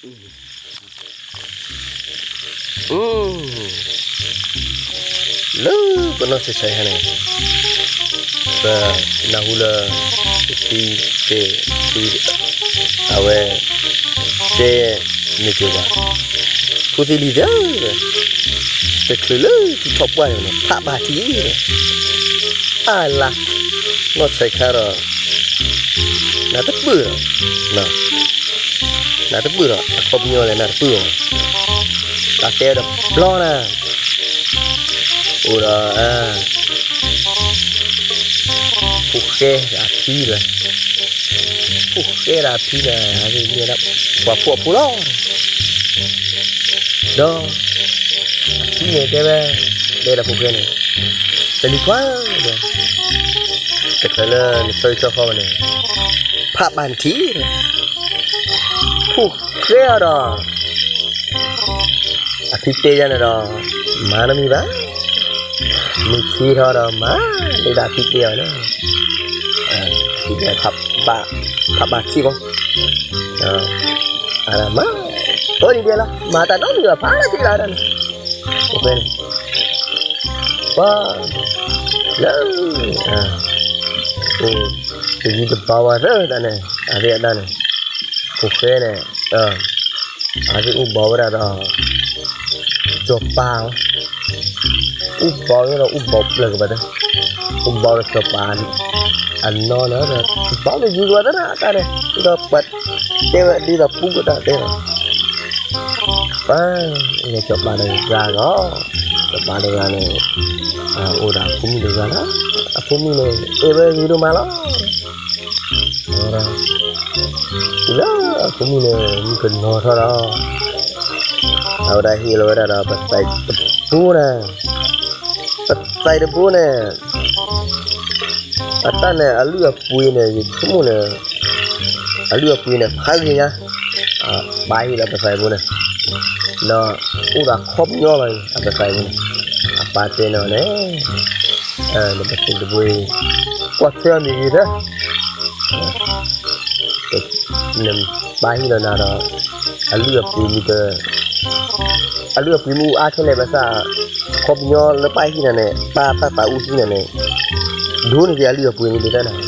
လၢပနီၢ်ဆဲးဆဲးဟဲန့ၣ် ပနၢ်ဟူလၢ ပဖံတဲ ဖံ အဝဲ တဲ မ့ၢ်က့ၤဝဲ ဖိသ့ၣ်လံၤသ့ၣ်ဧၢ, တချုးလၢထံထီၣ်ပှၢ်န့ၣ် ဖးဘၣ်ထံၣ် အါလါ နီၢ်ဆဲးခါဒီး နတပၢၢ်ဒီး နတပၢၢ်ဒီး အခီပညီလဲၣ် နတပၢၢ်အီၤ, တၢ်တဲဒီးဘျီနၤ, အိၣ်ဒီး ဖိၣ်ဃဲအဖံဒီး ဖိၣ်ဃဲဒီးအဖံန့ၣ် မ့ၢ်ဒၣ်ပှၤဖှီၣ်ဖိလီၤ, ဒီး အဖံန့ၣ်တဲဝဲ တဲဒီးဖိၣ်ဃဲန့ၣ် တလံၤခွါဒီး တချုးလၢနဆၢဂ့ၤဆၢဝါဘၣ်န့ၣ် ဖးဘၣ်နထံၣ်, ဖိၣ်ဃဲအီၤဒီး အဖံတဲယၤန့ၣ်ဒီး မၤနီတမံၤဘၣ်, မုၢ်ဆ့ထီၣ်ဒီးမၤ ဒ်သိးအဖံတဲအီၤန့ၣ်, ဖံတဲ ဖးဘၣ်ထံၣ်ကီး, အမၤ အိၣ်ဒ်ဒဲးလီၤ မၤတၢ်နီတမံၤဘၣ် ဖးလၢထံၣ်လီၤဒၣ်န့ၣ်, ဖိၣ်ဃဲန့ၣ် ပှၤ လၢ အိၣ် တယံၤတဘီဝဲသၢတၢ်န့ၣ် အသ့ၣ်အတၢ်န့ၣ် ဖိၣ်ဃဲန့ၣ် အသ့ၣ်အိၣ်ဘီဝဲဒၣ်ဒီး စီၤပၤ, အိၣ်ဘီဝဲဒီးအိၣ်ဘီပျၢၤကဘၣ်သၢ, အိၣ်ဘီဒီးစီၤပၤ အနီၢ်န့ၣ်ဒီး ဘီလၢယံၤကဘၣ်သၢတၢ်န့ၣ် ဒီးပှၤတဲဝဲဒ်သိးပူကတၢ်တဲလီၤ ပှၤ စီၤပၤတဂၤဂီၤ, စီၤပၤတဂၤန့ၣ် အိၣ်ဒီးအဖိမုၣ်တဂၤလီၤ, အဖိမုၣ်န့ၣ် အဲၣ်ဝဲဂ့ၤဒိၣ်မးလီၤ, ဝဲဒၣ် တုၤလၢအဖိမုၣ်န့ၣ် မုၣ်ကနီၤထီၣ်ဒီး အဝဲဒၣ်ဟ့ၣ်လီၤဝဲဒၣ်ဒီး ပသံးတဘိန့ၣ်, ပသံးတဘိန့ၣ် အတၢ်န့ၣ် အလုၢ်အပှ့ၤန့ၣ် ယဆိကမိၣ်န့ၣ် အလုၢ်အပှ့ၤန့ၣ် ဖးဂ့ၤညါ, ပၢ်ဟ့ၣ်လီၤပသံးတဘိန့ၣ်, ဒီးအိၣ်ဒီးခီပညီလီၤ အပသံးတဘိန့ၣ်, အပၢ်တဲန့ၣ်န့ၣ် နပသံးတဘိအံၤ ကွၢ်ထွဲအီၤမ့ၢ်ဂ့ၤသၢ နပၢ်ဟ့ၣ်လီၤနၤဒီး အလုၢ်အပှ့ၤမ့ၢ်တ အလုၢ်အပှ့ၤမ့ၢ်အါထဲလဲၣ်ဘၣ်ဆၣ် အခီပညီလၢပၢ်ဟ့ၣ်နၤန့ၣ် ပၢ်တၢ်သးအူဟံးနၤန့ၣ် ဒိၣ်န့ၢ်က့ၤအလုၢ်အပှ့ၤန့ၣ်ဒ်တၢ်နၤ, ဒီးနဘၣ်မုၢ်ဖိန့ၣ် တၢ်ကျီ, ပၢ်ဟ့ၣ်အီၤတၢ်ဒီးတၢ်ကျီ, န တၢ်န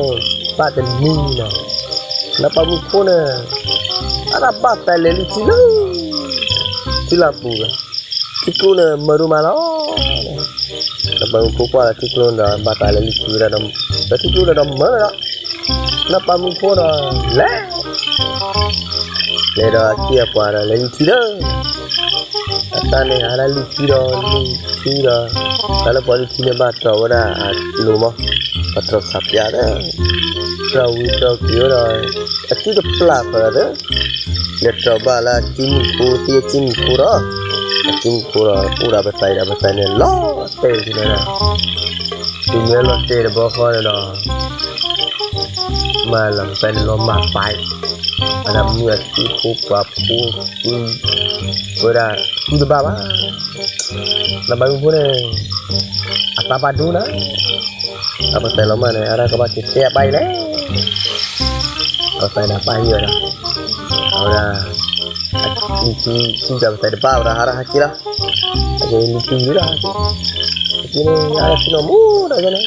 ့ၣ် ဘၣ်တနံၤန့ၣ် နဘၣ်မုၢ်ဖိန့ၣ် အတၢ်ဘၣ်သးလဲၤလုၢ်ထံလၢ ထံလၢပူၤဒီး ထံကျိန့ၣ်မၢဒိၣ်မးလီၤ. နဘၣ်မုၢ်ဖိကွၢ်လၢထံကျိန့ၣ်ဒီး ဘၣ်သးလဲၤလုၢ်ထံဝဲဒၣ်ဒီး လၢထံကျိန့ၣ်ဒီးမၢလီၤဒီး နဘၣ်မုၢ်ဖိဒီးလဲၤ လဲၤဒီးအစ့အပှၤဒီးလဲၤလုၢ်ထံလၢ အတၢ်န့ၣ် အဒၣ်လုၢ်ထံဒီးလုၢ်ထံဒီး တၢ်လၢပှၤလုၢ်ထံန့ၣ်ဘၣ်တြီဝဲဒၣ်အလိၤမး, ပတြီဆးပၠးဒီး တြီဝံၤတြီက့ၤဝဲဒီး အစုတပျၢ်ဖၢဒီး လဲၤတြီဘၣ်လၢအစုမုၢ်ဖိသ့အစုမုၢ်ဖိဒီး အစုမုၢ်ဖိဒီး အိၣ်ဒီးပသံးဒီးပသံးန့ၣ်လီၤတဲာ်က့ၤန့ၣ်ဒီး တုၤမ့ၢ်လီၤတဲာ်တဘျီဃီန့ၣ်ဒီး မၤလီၤပသံးန့ၣ်လီၤမၢ်ပၢ်, အဒၣ်မုၢ်အစုဖိပှၤဖိ ဝဲဒၣ် စုတဘၣ်ဘၣ်, နဘၣ်မုၢ်ဖိန့ၣ် အသးဘၣ်ဒိနၤ, အပသံးလီၤမၢ်န့ၣ် အဒၣ်ကဘၣ်က့ၤတဲအပၢ်အံၤလဲၣ်, အပသံးန့ၣ်ပၢ်ဟ့ၣ်ဝဲဒၣ်, အဝဲဒၣ် လုၢ်ထံ စုတၢ်ပသံးတဘၣ်ဝဲဒၣ် ဟးထီၣ်ဟးက့ၤလီၤ, အက့ၤလုၢ်ထံလီၤ, အက့ၤန့ၣ် အဒၣ်ဆ့ၣ်နီၤမူဒီးန့ၣ်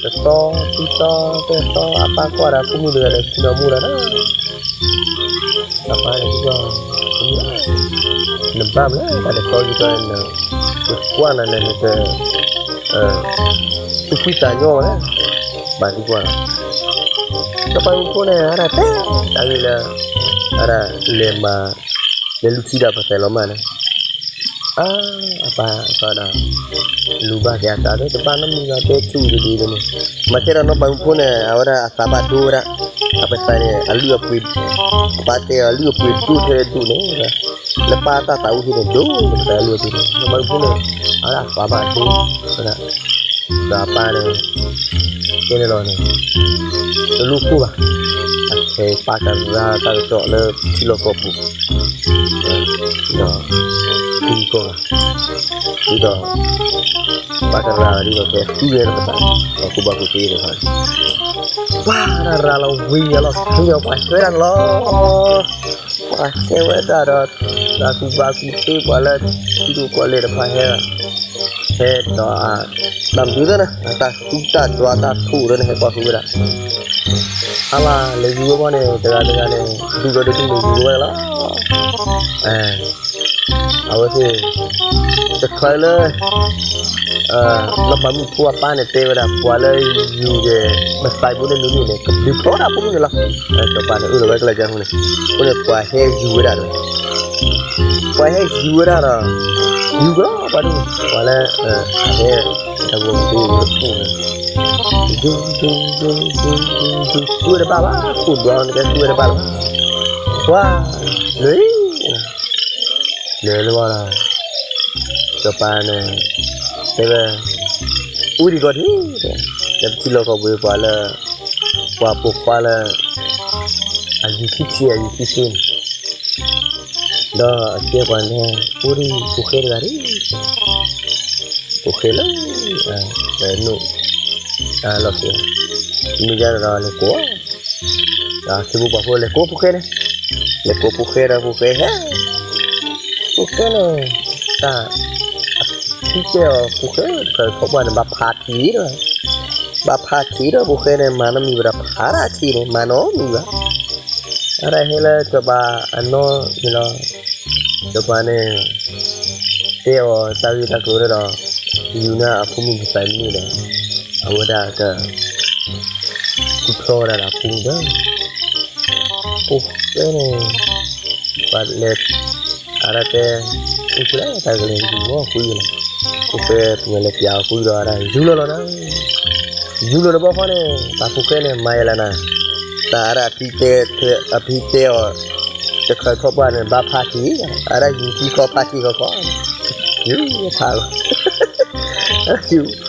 တသီ ခံသီ သၢသီ အပၢ်ကွၢ်ဒီးဖိမုၣ်တဂၤန့ၣ် ဆ့ၣ်နီၤမူဒီး အပၢ်န့ၣ် နဘၣ်မနုၤ တၢ်တသီခံသီန့ၣ် နကွၢ်နၤန့ၣ် နတ သူၣ်ဖှံသးညီဝဲ ဘၣ်သံကွၢ်လီၤ, နဘၣ်မုၢ်ဖိန့ၣ် အဒၣ်တဲ တၢ်ဂ့ၢ်လၢ အဒၣ်လဲၤမၤ လဲၤလုၢ်ထံဒီးပသံးလီၤမၢ်န့ၣ် အါ အပၢ်အသးဒီး လူၤဘၣ်က့ၤအသးသ့ တဘၣ်နီတမံၤဘၣ် တဲဆူၣ်ဒ်ဒ်န့ၣ်, မၤထဲဒီးနီၢ်ဘၣ်မုၢ်ဖိန့ၣ် အဝဲဒၣ်အသးဘၣ်ဒိဝဲဒၣ်, အပသံးန့ၣ် အလုၢ်အပှ့ၤ, အပၢ်တဲအီၤ အလုၢ်အပှ့ၤဒိၣ်ထဲဒိၣ်န့ၣ်, လၢပၢ်တၢ်သးအူဟံးန့ၣ် ဒိၣ်န့ၣ် ပသံးအလုၢ်အပှ့ၤန့ၣ် နီၢ်ဘၣ်မုၢ်ဖိန့ၣ် အဝဲဒၣ်အသးဘၣ်ဒိဝဲဒၣ်, ဒီးအပၢ်န့ၣ် တဲန့ၣ်လီၤန့ၣ် တလိၣ်ကိၢ်ဘၣ်, အခဲအံၤပၢ်ကရၢတၢ်ကစီၣ်လၢထံလီၢ်ကီၢ်ပူၤ, ဒီး အဝဲသ့ၣ်က့ၤကီၢ်ဂၤ ဒ်သိး ဘၣ်တရၤဒ်သိးကဲဃုဝဲလၢပသး ပှၤကူၣ်ဘၣ်ကူၣ်သ့တဖၣ်န့ၣ် ပှၤတရၤလီၤဝံၤအလီၢ်ခံ ပှၤဆှၢဒၣ်န့ၣ်လီၤ. ပှၤဆှၢဝဲဒၣ်ဒီး တၢ်ကူၣ်ဘၣ်ကူၣ်သ့ ပှၤလၢထံဒိၣ်ကီၢ်လဲၢ်တဖၣ်ဟဲ ဟဲဒီး တၢ်မနုၤသ့ၣ်န့ၣ် တၢ်ဃုတၢ်ဒွးတၢ်ထူၣ်ဒီးန့ၣ် ဟဲကွၢ်ဃုဝဲဒၣ် အါလၢလဲၤယူၤဝဲဘီန့ၣ် တဂၤတဂၤန့ၣ် ဒူၣ်ဒီးဒူၣ်န့ၣ်ယူၤဝဲလီၤ. အဝဲသ့ၣ် တချုးလၢ နီၢ်ပၤမုၣ်ဖိအပၢ်န့ၣ်တဲဝဲဒၣ် ပှၤလၢယူၤက့ၤ ပသးဘိန့ၣ်နုၤန့ၣ် ကဒုးဖျီဒၣ်ဖိမုၣ်န့ၣ်လီၤ. စီၤပၤန့ၣ် အၢၣ်လီၤဝဲကလဲၤကၢအဃိန့ၣ် အဃိန့ၣ် ပှၤဟဲယူၤဝဲဒၣ်ဒီး ပှၤဟဲယူၤဝဲဒၣ်ဒီး ယူၤကလီၤပှၤဒ်န့ၣ် ပှၤလၢ အဟဲ တၢ်ဂီၤမ့ၢ်တ့ၢ်လၢခိၣ်န့ၣ် ယူၤ ယူၤ ယူၤ ယူၤ ယူၤ ယူၤ ဃုဝဲတဘၣ်ဘၣ် ခိၣ်ဒွးန့ၣ်ကဲဃုဝဲတဘၣ်လၢၤဘၣ် ပှၤ လဲၤ လဲၤလၢၤဘၣ်ဒီး စီၤပၤန့ၣ် တဲဝဲ အိၣ်ဒံးကီးဒံး တဲ ပထံၣ်လိာ်ကီးဘှံးပှၤလၢ ပှၤပိာ်ခွါလၢ အယူၤခံဆံ အယူၤခံဆံန့ၣ် ဒီးအကဲပှၤန့ၣ် အိၣ်ဒံးဖိဃဲတဂၤဒံး ဖိဃဲလၢ ပနုာ် လီၤက့ၤ မ့ၢ်ယါဒီးလဲၤကိး ဒီးထံဖိကီၢ်ဖိလဲၤကိးဖိဃဲန့ၣ် လဲၤကိးဖိဃဲဒီးဖိဃဲဟဲ ဖိဃဲန့ၣ် တၢ် အဖံတဲအီၤဖိဃဲ တခါထီၣ်ပှၢ်န့ၣ် ဘၣ်ဖးထံဒီး ဘၣ်ဖးထံဒီးဖိဃဲန့ၣ် မၤနီတမံၤဘၣ်ဒီး ဖးဒၣ်ထံန့ၣ် မၤနီတမံၤဘၣ် အဝဲဒၣ်ဟဲလၢစီၤပၤအနီၢ်န့ၣ်လီၤ. စီၤပၤန့ၣ် တဲအီၤတၢ်ဂ့ၢ်တၢ်ကျိၤဒီး ယူၤန့ၢ်အဖိမုၣ်ဖိသၣ်မုၣ်ဒီး အဝဲဒၣ်က ကူၣ်ဖျီဝဲဒၣ်ဒီးအဖိမုၣ်ဒီး ဖိဃဲန့ၣ် ပှၤလဲၤ အဝဲဒၣ်တဲ အိၣ်ဖဲလဲၣ် တၢ်ကလဲၤယူၤမီၢ်ဃုယလီၤ ဖိဃဲပှၤလဲၤပျးအီၤဃုဒီးအဝဲဒၣ်ယူၤလီၤလီၤနၤ ယူၤလီၤတဘျီဃီန့ၣ် တၢ်ဖိဃဲန့ၣ် မၤယဲလၢနၤ တၢ်အဝဲဒၣ်အဖံတဲ အဖံတဲအီၤ တခါထီၣ်ပှၢ်န့ၣ် ဘၣ်ဖးထံ အဝဲဒၣ်ယူၤထံခီဖးထံခီခီ ယူၤဖးလီၤ ယူၤ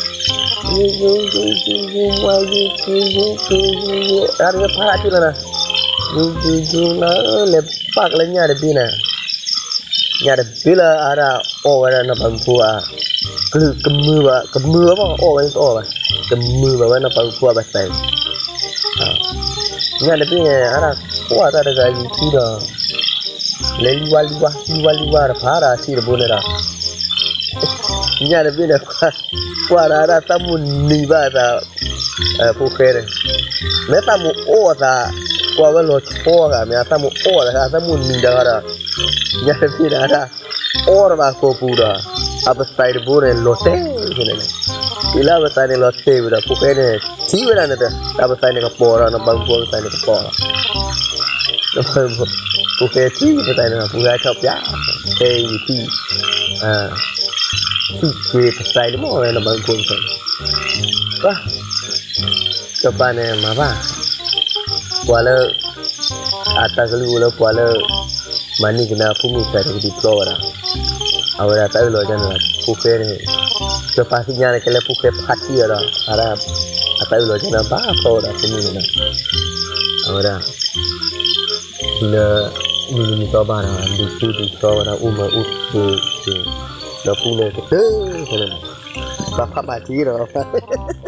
ယူၤ ယူၤ ယူၤ ယူၤ ယူၤ မါ ယူၤ ယူၤ ယူၤ ယူၤ ယူၤ ယူၤ အဝဲဒၣ်ဖးထံလီၤနၤ ယူၤ ယူၤ ယူၤ နၤ လဲၤပာ်ကလၢညၣ်တဘ့ၣ်န့ၣ် ညၣ်တဘ့ၣ်လၢအဝဲဒၣ်အီၣ်ဝဲဒၣ်နီၢ်ပၤမုၣ်ဖိအ ကလုာ်ကမုာ်ဘၣ် ကမုာ်ဘၣ်မး အီၣ်ဝဲတအီၣ်ဘၣ် ကမုာ်ဘၣ်ဝဲနီၢ်ပၤမုၣ်ဖိအဘၣ်သး ညၣ်တဘ့ၣ်န့ၣ် အဝဲဒၣ်ကွၢ်တၢ်တဂၤယူၤထံဒီး လဲၤလံဝါလံဝါ လံဝါလံဝါတဖၣ်ဒီးထံတဘိန့ၣ်ဒီး ညၣ်တဘ့ၣ်န့ၣ် ကွၢ်ဒီးအဝဲဒၣ်သးမိၣ်နံၤဘၣ်အသး ဖိဃဲန့ၣ် မ့ၢ်သးမိၣ်အီၣ်အသး ကွၢ်ဝဲလီၤဆီအသး မ့ၢ်အသးမိၣ်အီၣ်အသး အသးမိၣ်နံၤဒီးဒီး ညၣ်တဘ့ၣ်န့ၣ် အဝဲဒၣ် အီၣ်တဘၣ်ကိာ်ပူၤဒီး အပသးတဘိန့ၣ် လီၤတဲာ်န့ၣ် တုၤလၢအပသးန့ၣ်လီၤတဲာ်ဝံၤဒီး ဖိဃဲန့ၣ် ထံၣ်ဝဲဒၣ်န့ၣ်ဒီး အပသးန့ၣ်ကပီၤဒီး နီၢ်ပၤမုၣ်ဖိအပသးန့ၣ်ကပီၤဒီး ဖိဃဲထံၣ်ပသးန့ၣ် ဖိဃဲထီၣ်ပျၢ် ဖဲယူၤထံၣ် ထံၣ်က့ၤပသးန့ၣ်မ့ၢ်ဝဲနီၢ်ပၤမုၣ်ဖိအပသးန့ၣ် ပှၤ စီၤပၤန့ၣ်မၤဘၣ် ပှၤလၢ အတၢ်ကလုၢ်အိၣ်လၢပှၤလၢ မၤန့ၢ်က့ၤနၤအဖိမုၣ်ဖိသၣ်န့ၣ် ကဒုးဖျီဝဲဒၣ် အဝဲဒၣ်တၢ်အၢၣ်လီၤကန့ၣ် ဖိဃဲန့ၣ် စီၤပၤသ့ၣ်ညါန့ၣ် ကဲလၢဖိဃဲဖးထံအီၤဒီး အဝဲဒၣ် အတၢ်အၢၣ်လီၤကန့ၣ် ဘၣ်ဖျီဝဲဒၣ်ဖိမုၣ်န့ၣ် အဝဲဒၣ် တုၤလၢ မုၢ်နံၤမုၢ်သီဘၣ်ဒီး ဒုးဆူဒုးဆှီဝဲဒၣ် အိၣ်မၤအိၣ်တ့ၢ်တ့ၢ် ဒီးပူၤန့ၣ်ကတၢၢ်န့ၣ် ဘၣ်ဖးဘၣ်ထံဒီး